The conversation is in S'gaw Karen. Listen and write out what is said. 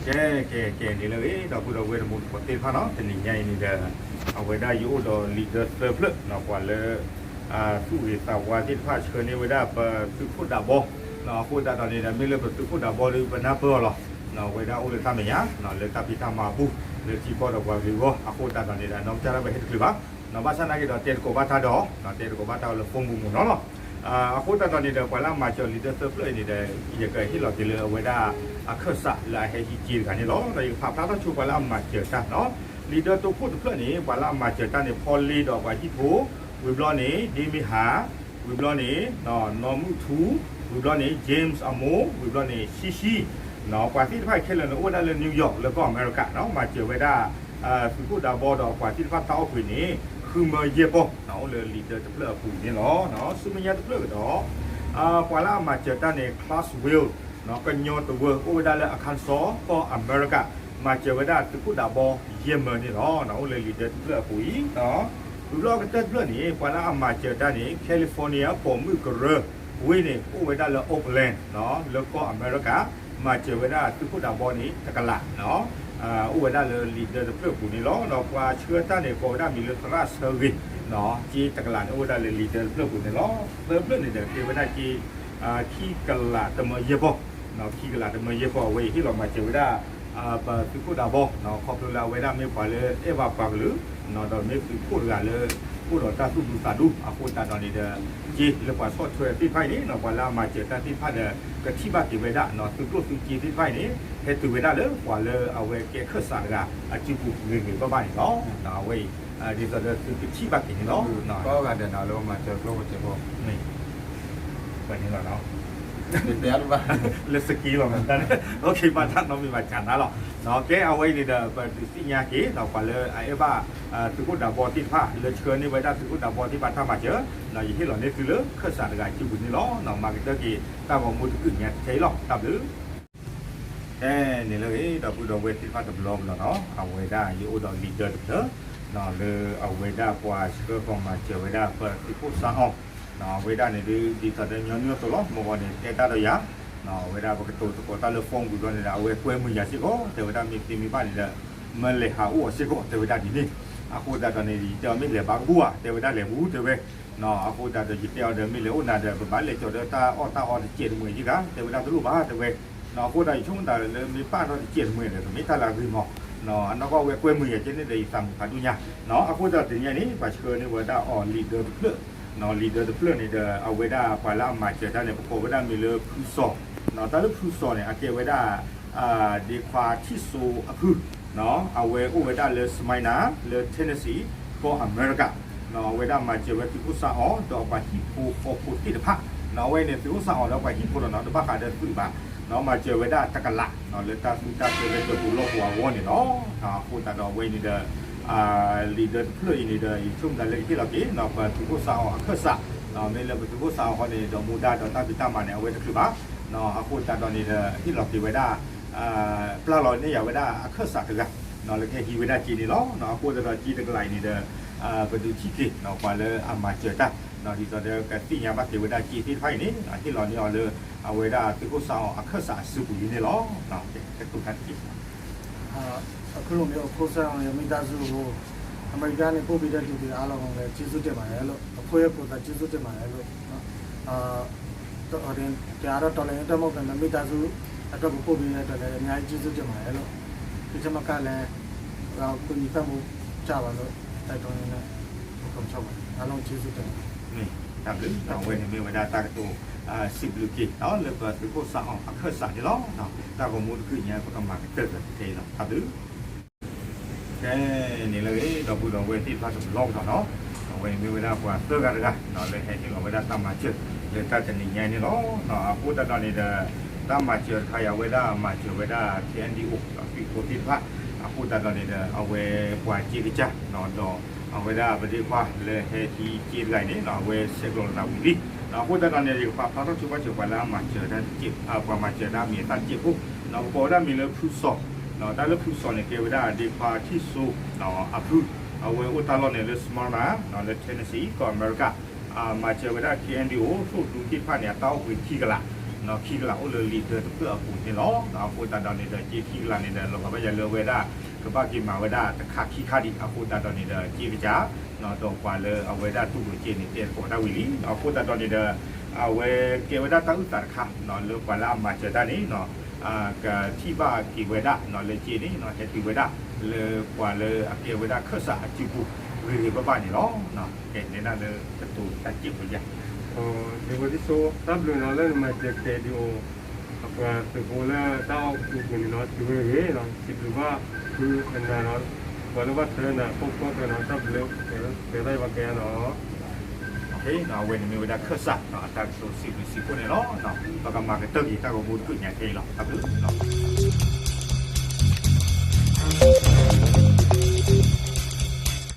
ကဲ ကဲ ကဲ န့ၣ်လၢအဂ့ၤ ဒီပုၢ်ဒီဝဲၢ်တံၤသကိးသ့ၣ်တဖၣ်နီၤ, တနံၤညါအံၤန့ၣ်ဒီး အဝဲဒၣ်ယအိၣ်ဒီး leader သၢဖျၢၣ်နီၤ, ပှၤလၢ သူၣ်ဂ့ၤသးဝါသ့ၣ်တဖၣ် ဆှၢန့ၢ်ဝဲဒၣ်ပသုးခိၣ်ဒးဘီ အဃိသတးဒီးန့ၣ်ဒီး မ့ၢ်လၢပသုးခိၣ်ဒးဘီဒီး ပနၢ်ပၢၢ်အီၤလီၤ. အဝဲဒၣ်အိၣ်လၢတၢ်မဲာ်ညါ လၢတၢ်ဖံးတၢ်မၤအပူၤ လၢထံကီၢ်ဒီးပှၤဂ့ၤဂီၢ် အဃိသတးဒီးန့ၣ်ဒီး နီၢ်ကစၢ်ဒၣ်ဝဲဟဲတချုးဘၣ်, ဘၣ်ဆၣ်နာ်က့ဒီး တဲသကိးဘၣ်တၢ်ဒီး တဲသကိးဘၣ်တၢ်အီၤလၢ phone ပူၤမ့ၢ်နီၤလီၤ. အဃိသတးဒီးန့ၣ်ဒီး ပှၤလၢအမၤစၢၤ leader သၢဖျၢၣ်အံၤန့ၣ်ဒီး ယကဟ့ၣ်လီၤက့ၤလၢအဝဲဒၣ် အခၢၣ်စးလၢအဟဲဟံးက့တဂၤန့ၣ်လီၤ. ဒီးယကဖးဖျါထီၣ်ဆိပှၤလၢအမၤစၢၤတၢ်နီၤ, leader တခိၣ်တဖျၢၣ်န့ၣ် ပှၤလၢအမၤစၢၤတၢ်န့ၣ် ဖီလ့ဒီးပှၤဟံၣ်ဖိ, ဝံၤဘျီန့ၣ် ဒ့မ့ၢ်ဟး, ဝံၤဘျီန့ၣ် နီၢ်မုၣ်ထူ, ဝံၤဘျီန့ၣ် James အမိၢ်, ဝံၤဘျီန့ၣ် ဆံဆံ ပှၤသ့ၣ်တဖၣ်ခဲလၢာ်န့ၣ် အိၣ်ဝဲဒၣ်လၢ New York လၢကီၢ်အမဲရကၤနီၤ, မၤစၢၤဝဲဒၣ် သုးခိၣ်ဒးဘီဒီးပှၤသ့ၣ်တဖၣ်တၢ်အိၣ်ဖှိၣ်န့ၣ် ဃုမၢယဲၢ်ပီၢ် အိၣ်လၢ leader တဖျၢၣ်အပူၤန့ၣ်လီၤ. ဆူမဲာ်ညါတဖျၢၣ်ကဒီး ပှၤလၢအမၤစၢၤတၢ်န့ၣ် Clarksville ကညီတဝၢ အိၣ်ဝဲဒၣ်လၢ Arkansas ကီၢ်အမဲရကၤ မၤစၢၤဝဲဒၣ်သုးခိၣ်ဒးဘီယဲၢ်မၢန့ၣ်လီၤ. အိၣ်လၢ leader တဖျၢၣ်အပူၤအံၤ ဝံၤဘျီကတၢၢ်တဖျၢၣ်န့ၣ် ပှၤလၢအမၤစၢၤတၢ်န့ၣ် California ပိာ်မုၣ်ကရၢဝ့ၢ်န့ၣ် အိၣ်ဝဲဒၣ်လၢ Oakland လၢကီၢ်အမဲရကၤ မၤစၢၤဝဲဒၣ်သုးခိၣ်ဒးဘီန့ၣ် တကလး အိၣ်ဝဲဒၣ်လၢ leader တဖျၢၣ်အပူၤန့ၣ်လီၤ. ဒီးပှၤဆှၢတၢ်န့ၣ် ကိးဝဲဒၣ်မံၤလၢသရၣ်ဆၢဂ့ၤ က့တကလးန့ၣ် အိၣ်ဝဲဒၣ်လၢ leader တဖျၢၣ်အပူၤန့ၣ်လီၤ. သၢဖျၢၣ်န့ၣ်ဒီး ကဲဝဲဒၣ်က့ ခံကလးတမၢယဲၢ်ပီၢ် ခံကလးတမၢယဲၢ်ပီၢ် အဝဲအံၤဟ့ၣ်လီၤမၤစၢၤဝဲဒၣ် ပသုးခိၣ်ဒးဘီ ခီဖျိလၢအဝဲဒၣ်မ့ၢ်ပှၤလၢအဲၣ်ဘၣ်ပှၤကလုာ် ဒီးမ့ၢ်သုးခိၣ်တဂၤလၢ အိၣ်ဒီးတၢ်သူၣ်ဒူသးဒူ အဃိသတးဒီးန့ၣ်ဒီး က့လၢပှၤဆီၣ်ထွဲသ့ၣ်တဖၣ်အံၤန့ၣ် ပှၤလၢအမၤစၢၤတၢ်သ့ၣ်တဖၣ်ဒီး ကထံၣ်ဘၣ်က့ၤဝဲဒၣ် သုးကျိၣ်သုးစ့သ့ၣ်တဖၣ်အံၤန့ၣ် ဟဲတုၤဝဲဒၣ်လၢပှၤလၢအဝဲကဲခၢၣ်စးတဂၤ အစုပူၤဂ့ၤဂ့ၤဘၣ်ဘၣ်န့ၣ်လီၤ. အဝဲအံၤ ဒ်သိးဒီးသုကထံၣ်ဘၣ်က့ၤန့ၣ်လီၤ. ကီးဂၤဒဲးနီၤလၢမၤစၢၤကျိၣ်စ့ဖိ န့ၣ်လီၤ လၢစက့လီၤ မတၤန့ၣ် ဘၣ်တၢ်နီတမံၤဘၣ်ကနၤလီၤ. ကဲအဝဲအံၤန့ၣ်ဒီး ပဒုးသ့ၣ်ညါက့ၤ ပှၤလၢအအဲၣ်ဘၣ် သုးခိၣ်ဒးဘီသ့ၣ်တဖၣ် လၢဆှၢန့ၢ်ဝဲဒၣ်သုးခိၣ်ဒးဘီသ့ၣ်တဖၣ်တၢ်မၤစၢၤ ယဟ့ၣ်လီၤန့ၢ်သုလၢခၢၣ်စးတဂၤစုပူၤန့ၣ်လီၤ. မၤကတၢၢ်က့ၤတၢ်ဂီၤမူတကုာ်ညါတထဲအံၤလီၤ. တၢ်ဘျုး ကဲန့ၣ်လၢအဂ့ၤ ဒီပုၢ်ဒီဝဲၢ်သ့ၣ်တဖၣ်တဘျီကဒီးနီၤ အဝဲဒၣ်ယအိၣ်ဒီး leader တဖျၢၣ် လၢအဝဲဒၣ်ပှၤဆှၢကီးမၤစၢၤဝဲဒၣ်ပသုးခိၣ်စးအီၤ အဝဲဒၣ်န့ၣ်ဒ်သိးဒီးညီနုၢ်အသိးလီၤ မ့ၢ်ဂီၤန့ၣ် တဲတၢ်ဒီးယၤ အဝဲဒၣ်ပကတိၤသကိးတၢ်လၢ phone ပူၤဘျီန့ၣ်ဒီး အဝဲကွဲမုာ်ယၤစ့ၢ်ကီး တဲဝဲဒၣ်မ့ၢ်သ့မ့ၢ်ဘၣ်န့ၣ်ဒီး မၢလဲၤဟးအိၣ်အီၤစ့ၢ်ကီး တဲဝဲဒၣ်ဒ်န့ၣ် အဃိသတးဒီးန့ၣ် ယတဲအီၤမ့ၢ်လဲၤဘၣ်ကဘူၣ်ဧါ တဲဝဲဒၣ်လဲၤဘူးတဲဝဲ အဃိသတးဒီးယတဲအီၤဒီးမ့ၢ်လဲၤအိၣ်နၤဒီး ပဘၣ်လဲၤကၠီၤဒီးတၢ်အီၣ်တၢ်အီတစဲးတမှဲၤယ့ၢ်ဂၤ တဲဝဲဒၣ်တလိၣ်ဘၣ်တဲဝဲ အဃိသတးယဆိကမိၣ်တၢ်လၢမ့ၢ်ပာ်ထီၣ်တစဲးတမှဲၤဒီး တမ့ၢ်တၢ်လၢအဂ့ၤမး အနီၢ်ကီၢ်ဝဲကွဲမုာ်ယၤကဲန့ၣ်ဒီး ယသးမုာ်ဖးဒိၣ်ညါ အဃိသတးတနံၤအံၤန့ၣ် ပှၤဆှၢန့ၢ်ဝဲဒၣ်အီၤ leader တဖျၢၣ် leader တဖျၢၣ်န့ၣ်ဒီး အဝဲဒၣ်ပှၤလၢအမၤစၢၤတၢ်န့ၣ် ပကိးဝဲဒၣ်မံၤလၢဖုစီၤ တၢ်လၢဖုစီၤန့ၣ် အကဲဝဲဒၣ် ဒ့ခွါထံၣ်စိအဖု အဝဲအိၣ်ဝဲဒၣ်လၢ Smyrna လၢ Tennessee ကီၢ်အမဲရကၤ အဝဲဒၣ်မၤစၢၤဝဲသုးခိၣ်စးအီၤ ဒီးပှၤဟံၣ်ဖိဃီဖိသ့ၣ်တဖၣ် အဝဲန့ၣ်သုးခိၣ်စးအီၤဒီးပှၤဟံၣ်ဖိဒီးနီၤ တဘၣ်ဃးဒီးသုးဘၣ် မၤစၢၤဝဲဒၣ်တကလး လၢတၢ်သူတၢ်သၢလၢကပူၤလီၢ်ပူၤအဂီၢ်န့ၣ်လီၤ. အဃိသတးဒီးအဝဲန့ၣ်ဒီး leader တဖျၢၣ်အံၤန့ၣ်ဒီး ယဆိကမိၣ်တၢ်လၢကဟ့ၣ်လီၤက့ၤ ပသုးခိၣ်စးအီၤအခၢၣ်စး မ့ၢ်လၢပသုးခိၣ်စးအီၤဃီန့ၣ် ဒီးမူဒါဒီးတၢ်ဖံးတၢ်မၤန့ၣ် အဝဲတချုးဘၣ် အဃိသတးဒီးန့ၣ်ဒီး ဟ့ၣ်လီၤက့ၤဝဲဒၣ် ပျၢ်လီၤန့ၢ်ယၤဝဲဒၣ်အခၢၣ်စးတဂၤ လၢကဟဲဟံးဝဲဒၣ်စ့န့ၣ်လီၤ. အဃိသတးဒီးစ့တကလးအံၤန့ၣ်ဒီး ပဒုးထံၣ်က့ၤ ပှၤလၢအမၤစၢၤတၢ် ဒ်သိးဒီးကသ့ၣ်ညါဘၣ်က့ၤဝဲဒၣ်စ့သ့ၣ်တဖၣ်အံၤန့ၣ် ဟ့ၣ်လီၤန့ၢ်အီၤလၢ အဝဲဒၣ်သုးခိၣ်စးအီၤအခၢၣ်စးအစုပူၤလံန့ၣ်လီၤ. ကတိၤတၢ်တက့ၢ် အခုလိုမျိုး အဖိစံအောင်ရဲ့ မိသားစုကို အမေရိကကနေပို့ပေးတဲ့လူတွေအားလုံးကိုလည်း ကျေးဇူးတင်ပါတယ်လို့ အဖိရဲ့ကိုယ်စား ကျေးဇူးတင်ပါတယ်လို့ အာ တော့ ဟိုတင် တရားတော့ တော်လှန်ရေးအတွက်မဟုတ်ဘဲ မိသားစုအတွက်ကို ပို့ပေးတဲ့အတွက်လည်း အများကြီး ကျေးဇူးတင်ပါတယ်လို့ ဒီထက်မကလည်း ကူညီပံ့ပိုးကြပါလို့ တိုက်တွန်းရင်းနဲ့ အခုလို ချုပ်ပါတယ်။ အားလုံး ကျေးဇူးတင်ပါတယ် တၢ်ဘျုး အဝဲန့ၣ်မ့ၢ်ဝဲဒၣ်တၢ်ကတိၤ စံးဘျုးက့ၤ လၢပသုးခိၣ်စးအီၤအခၢၣ်စးန့ၣ်လီၤ. တၢ်ဂီၤမူတကုာ်ညါ ပကမၤကတၢၢ်က့ၤတက့ၢ်လီၤ. တၢ်ဘျုး ကဲန့ၣ်လၢအဂ့ၤ ဒီပုၢ်ဒီဝဲၢ်သ့ၣ်တဖၣ်တဘျီကဒီးနီၤ အဝဲန့ၣ်မ့ၢ်ဝဲဒၣ်ပှၤသၢဂၤတဂၤ လၢဟဲဟ့ၣ်လီၤဝဲဒၣ်တၢ်မၤစၢၤ လၢတၢ်တနံၤညါအံၤန့ၣ်လီၤ. အဃိသတးဒီးန့ၣ်ဒီး တၢ်မၤစၢၤတခါအံၤ အဝဲဒၣ်မၤစၢၤဝဲဒၣ် KNDO ဒီးသုးဖိသ့ၣ်တဖၣ် အဃိသတးဒီးန့ၣ်ဒီး အဝဲပှၤစ့ကစၢ် ဒီးအဝဲဒၣ်ပဒ့ခွါလၢဟဲဟံးစ့တဂၤအံၤန့ၣ် အဝဲဆဲးကျိးလီၤသးဝံၤလံ အဃိသတးဒီးန့ၣ် ယကပာ်ဖျါထီၣ်ဆိပာ်စၢၤပှၤလၢအမၤစၢၤတၢ်တစဲး ပှၤမၤစၢၤတၢ်မ့ၢ်အသၣ်တစဲးဖိ ပကိးဝဲဒၣ်မံၤလၢဖုစီၤ တၢ်လၢဖုစီၤန့ၣ် ကဲဝဲဒၣ်ဒ့ခွါထံၣ်စိအဖု အဝဲအိၣ်တၢ်လီၢ်န့ၣ်လၢ Smyrna လၢ Tennessee ကီၢ်အမဲရကၤ မၤစၢၤဝဲဒၣ် KNDO သိၣ်ဒူသ့ၣ်တဖၣ်န့ၣ် အတၢ်အိၣ်ဘှံးခံကလး ခံကလးအိၣ်လၢလံာ်ဒၢတဖျၢၣ်အပူၤန့ၣ်လီၤ. အဃိသတးဒီးန့ၣ်ဒီး ကၠ့ခံကလးန့ၣ်ဒီး လီၤဂာ်ဘၣ်ယၤလၢအဝဲဒၣ် ကဘၣ်က့ၤမၤဝဲဒၣ်တခါခံခါဒံး အဃိသတးဒီးန့ၣ်ဒီး ကၠ့ကစၢ် ဒီးပှၤလၢအဝဲဒၣ်တူၢ်လိာ်ကၠ့န့ၣ် တဲသကိးတၢ်ဝံၤလံ. အဃိသတးဒီးန့ၣ်ဒီး အဝဲကဲဝဲဒၣ်တၢ်အုၣ်သးတခါ လၢပှၤလၢအမၤစၢၤတၢ်န့ၣ် ကထံၣ်ဘၣ်က့ၤဝဲဒၣ်လၢကၠ့န့ၣ် ဟဲတုၤဝဲဒၣ် လၢပှၤလၢအကဲဝဲဒၣ်ခၢၣ်စးအစုပူၤ ဂ့ၤဂ့ၤဘၣ်ဘၣ်န့ၣ်လီၤ. ကဲ နဲဒၣ်လၢကတိၤတၢ်စဲးဖိယါ ဒ်သိး တၢ်ဘျုးနီၤ လၢနမၤစၢၤကဲဒံးအိၣ် အပှၤသုးဖိလၢတၢ်အီၣ်ကသူပူၤန့ၣ်နီၤ တုၤဝဲဂ့ၤနီၤ စံးဘျုးဘၣ် ဖုနၤနီၤ ပှၤလၢဘၣ်ဆှၢနၤ ဖိခွါကနီၤ တၢ်ဘျုး ကဲသးယဘၣ်ကဲနီၤ အဝဲန့ၣ်မ့ၢ်ဝဲဒၣ်ခၢၣ်စး အတၢ်ကတိၤစံးဘျုးစံးဖှိၣ်န့ၣ်လီၤ. ပကမၤကတၢၢ်က့ၤတၢ်ဂီၤမူတဘ့ၣ်ညါခဲအံၤလီၤ. တၢ်ဘျုး